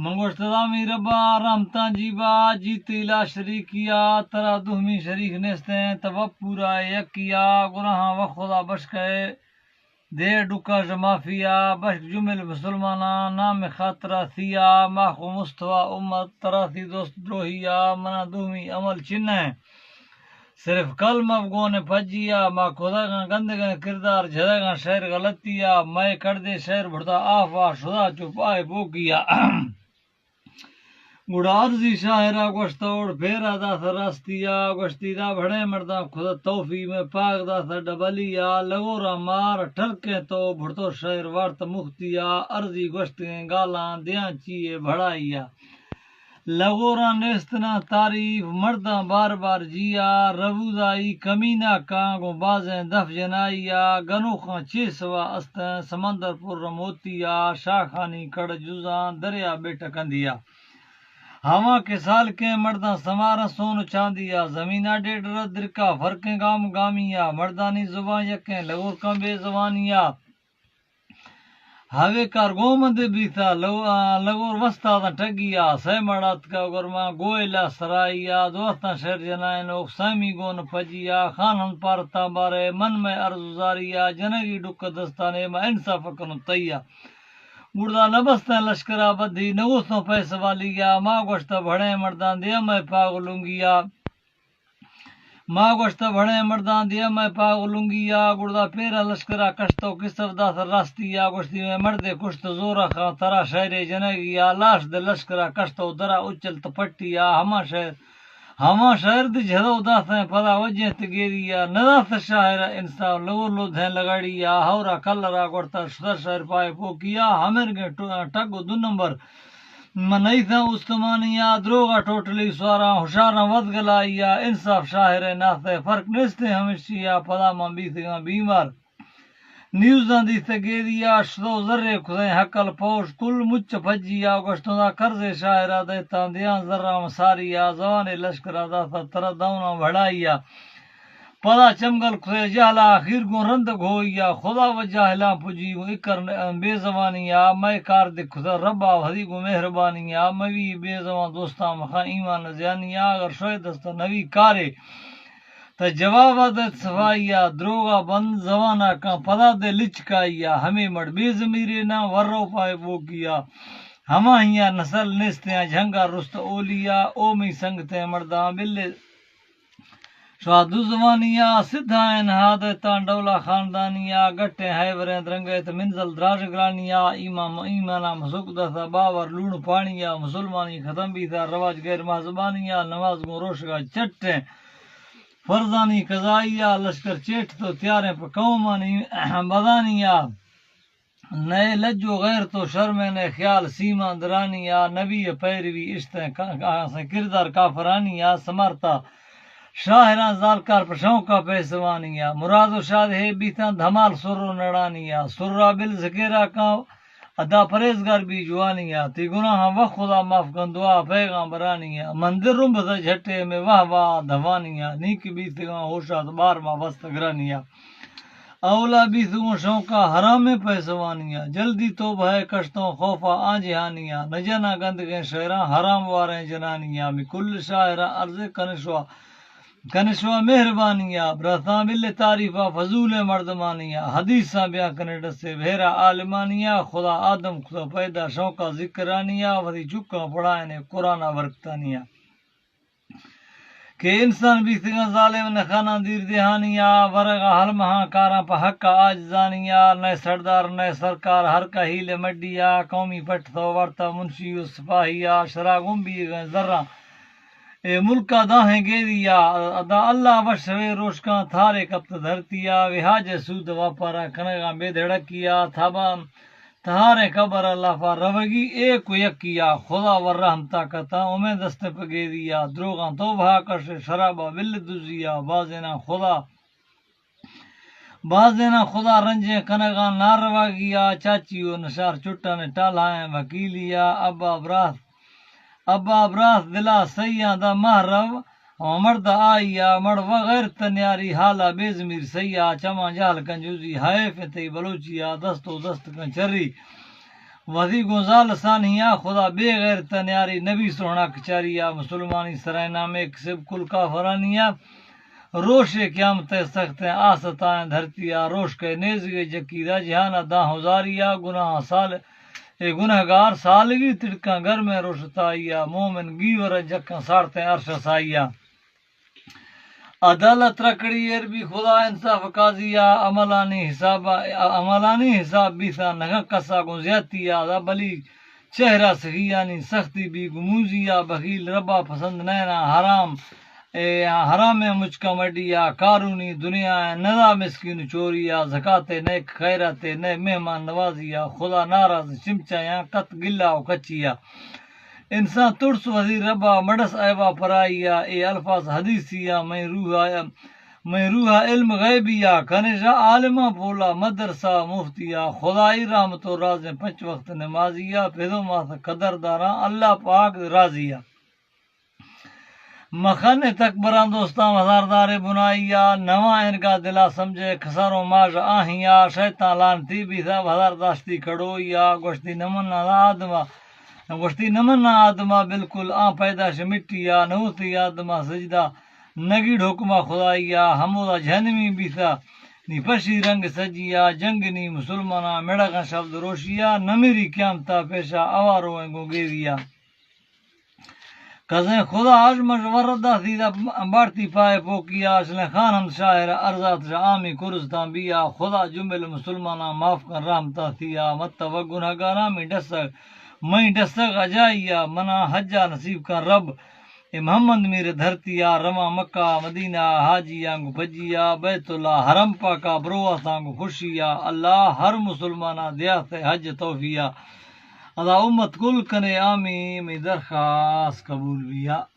من گوشت، دامی ربا رحمتاں جیبا، جیتی لا شریکیا، ترا دومی شریک نیستیں، تب پورا یکیا، گناہاں و خدا بشکئے، دے ڈکا ژ معافیا، بشک جمل مسلماناں، نام خاطرا ثیا، ماخو مستوا امت، ترا ثی دوست دروہیا، منا دومی عمل چنہ۔ صرف کلمہ گون پجیا، ما کدگاں گندگاں کردار، جھدگاں شعر غلطیا، مئے کڑدے شعر بھڑدا آفا، شدا چو پائے بوگیا۔ گڑا عرضی شاعرا گوشت اوڑ پھیرا داث راستیا، گوشتی دا بھڑے مرداں خدا توفی میں پاک داث ڈبلیا، لگورا مار ٹرکیں تو بھڑتو شعر وارت مختیا، عرضی گوشتگیں گالاں دیاں چیے بھڑائیا۔ لغوراں نیست ناں تعریف، مرداں بار بار جیا، ربودائی کمینہ کاں گوں بازیں دف جنائی ء، گنوخاں چے سوا استیں، سمندر پر موتی ء، شاخانی کڑ جزاں، دریا بیٹک اندیا۔ ہما کہ سالکیں مرداں سماراں سون و چاندیا، زمینا ڈیڈ رد درکا فرقیں گام گامیا، مردانی زبان یکیں لغورکاں بے زبانیا۔ ہوے کار گوں من دے بیتا، لو-، آ، لگور وستا داں ٹگی آ، سئے مڑ اتکا گرما گوئلا سرائی آ، دوستاں شہر جنائنوک، سیمی گون پجی آ، خان ہن پارتاں بارے، من مئے عرض زاری آ، جنگی ڈک دستانے، ما انصاف کنو تئی آ۔ گڑدا نہ بستاں لشکرا بدھی، نہ گوستوں پیسوالی آ، ما گوشتا بھڑیں مرداں دیا مئے پاگ لنگی آ۔ ما گوشتہ، بھڑیں مرداں دیا مئے پاگ لنگی آ، گڑدا پیرا لشکرا کشتو کسف داث راستی آ، گوشتی مئے مردے کشت زورا خاں ترا شہرے جنگی آ، لاش دے لشکرا کشتو درا اچل تپٹی آ، ہما شہر، ہما شہر دے جھدو داثیں پدا وجہ تے گیری آ، نداث شاعر انصاف لو لو دھیں لگاڑی آ، ہورا کلرا گوڑتا شدر شہر پائے پوکی آ، ہمرگیں ٹو-، ٹگ و دو نمبر من ایثاں استمانی آ، دروغ ء ٹوٹلی سواراں، ہشاراں وت گلائی آ، انصاف شاہر ء ناث ء فرق نیستیں ہمشی آ، پدا من بیتگاں بیمار۔ نیوزاں دیستہ گیری آ، شدو زرے کھدیں حقل پوش، کل مچ پجی آ، گوشتوں دا قرض شاہر ء دیتاں دیاں زراں مساری آ، زوان لشکر ء داثہ ترا دوناں بھڑائی آ۔ پدا چمگل کھدے جہلا آخیر گوں رند گھوئی آ، خدا و جاہلاں پجی گوں اکر ن-، بے زبانی آ، مئے کار دے کھدے ربا وھدی گوں مہربانی آ، موی بے زبان دوستاں مخاں ایمان زیانی آ، اگر شوئے دستا نوی کارے تا جوابا دت صفائی آ، دروغا بند زبانا کاں پدا دے لچکائی آ، ہمے مڑ بے ضمیرے ناں ورو پائے بوگی آ، ہماہی آ نسل نیستیاں جھنگا رست اولی آ، او می سنگتیں مڑداں بلے شوا دو زبانی آ، سدھا انہا دے تاں ڈولا خاندانی آ، گٹیں ہیوریں درنگے تے منزل دراج گرانی آ، ایمان، ایمانا مسک دسا باور لوڑ پانی آ، مسلمانی ختم بیتا رواج غیر مہذبانی آ، نماز گوں روشگا چٹیں فرضانی قضائی آ، لشکر چیٹ تو تیاریں پہ قومانی بدانی آ۔ نئے لج و غیرت و شرمیں نئے خیال سیماں درانی آ، نبی ء پیروی اشتیں کا-، کاسیں کردار کافرانی آ، سمارتا شاہراں زالکار پہ شوقا پیسوانی آ، مراد و شاد ہے بیتاں دھمال سر و نڑانی آ، سرا بل زکیرا کاں ادا پرہیزگار بی جوانی آ، تی گناہاں وخ خدا معاف کن دعا پیغامبرانی آ، مندر رمبتا جھٹے میں واہ واہ دھوانی آ، نیک بیتگاں ہوشات بار ما بست گرانی آ۔ اولا بیثگوں شوقا حرامیں پیسوانیا، جلدی توبہ ء کشتوں خوفا آں جہانیا، نہ جناں گندگیں شعراں حرام واریں جنانیا، می کل شاعراں عرض کنشوا، کنشوا مہربانیا، براتاں بل تعریفا فضولیں مردمانیا، حدیثاں بیان کنے ڈسے بھیرا عالمانیا، خدا آدم خدا پیدا شوقا ذکرانیا، وتی چکاں پڑھائنے قرآنا برکتانیا۔ کہ انسان بیتگاں ظالم نخاناں دیر دیہانی آ، ورغا حلمہاں کاراں پہ حق عاجزانی آ، نئے سردار نئے سرکار ہر کا ہیل مڈی آ، قومی پٹ تو ورتا منشی و سپاہی آ، شرا گم بیگیں زراں اے ملکا داہیں گیری آ، ادا اللہ بشوے روشکاں تھارے کپت دھرتی آ، وہاج سود واپارا کنگاں بے دھڑکی آ، تھاباں تہاریں قبر ء لافا روگی ایک و یکی آ، خدا و رحم طاقتاں امید است پہ گیری آ، دروغاں توبہ کش شرابا بل دزی آ، بازیناں خدا، بازیناں خدا رنجیں کنگاں نارواگی آ، چاچی و نشار چٹانے ٹالائیں وکیلی آ، ابا براس، ابا براس دلا سیاں دا مہرو، ہما مرد آئی آ مڑ و غیرت نیاری حالا بے ضمیر سیا چماں جہل کنجوزی حیف تئی بلوچی آ دست و دست کن چری وزی گوں زال ثانیا، خدا بے غیرت نیاری، نبی سوہنا کچاریا، مسلمانی سرائے نامے کسب کل کافرانیا۔ روش قیامت سخت آستائیں دھرتیا، روش کے نیزگے جکیدا جہانا داں ہزاریا، گناہ سال اے گنہگار سالگی تڑکاں گرمیں روشتائیا، مومن گیور جکاں سارتیں عرش سائیا۔ عدالت رکڑی ایر بی خدا انصاف قاضیا، عملانی حساب، عملانی حساب بیثا نگہ کسا گوں زیادتیا، دا بلی چہرہ سخیانی سختی بی گموزیا، بخیل ربا پسند نینا حرام، اے حرامیں مچکا مڈیا، قارونی دنیا ندا مسکین چوریا، زکاتے نئے خیراتے نئے مہمان نوازیا، خدا ناراض چمچایاں کت گلا و کچیا۔ انسان ترس وزیر ربا مڑس عیبا پرائیا، اے الفاظ حدیثیا، میں روحا، میں روحا علم غیبیا، کنشا عالماں پولا مدرسہ مفتیا، خدائی رحمت و رازیں پنچ وقت نمازیا، پدو ماس قدرداراں اللہ پاک راضیا۔ مخن تکبراں دوستاں ہزاردار بنائیا، نواں انگا دلا سمجھے کسر و ماش آہیا، شیطان لعنتی بیثا ہزار داشتی کڑویا، گوشتی نمنا آدما، گوشتی نمنا آدما بالکل آں پیداش مٹیا، نوتی آدما سجدہ نگیڑ حکما خدائیا، ہمودا جہنمی بیثا نی پشی رنگ سجیا، جنگ نی مسلماناں مڑغاں شب دروشیا، نمیری قیامتا پیشا اوارو انگو گیویا۔ کزیں خدا اژ مژ وردا سیدھا بارتی پائے پوکیا، اشلیں خان ہم شاعر ارزات شا آمی کرستان بیا، خدا جمل مسلماناں معاف کن رحمتا سیا، مت و گنہگاراں می ڈسگ، مئی ڈسگ اجائیا، منا حجا نصیب کن رب، اے محمد میر دھرتیا، رواں مکہ مدینہ حاجیاں گو پجیا، بیت اللہ حرم پاکا بروا سانگو خوشیا، اللہ ہر مسلماناں دیاسے حج توفیا۔ ادا امت کل کنے آمین، می درخواست قبول بیا۔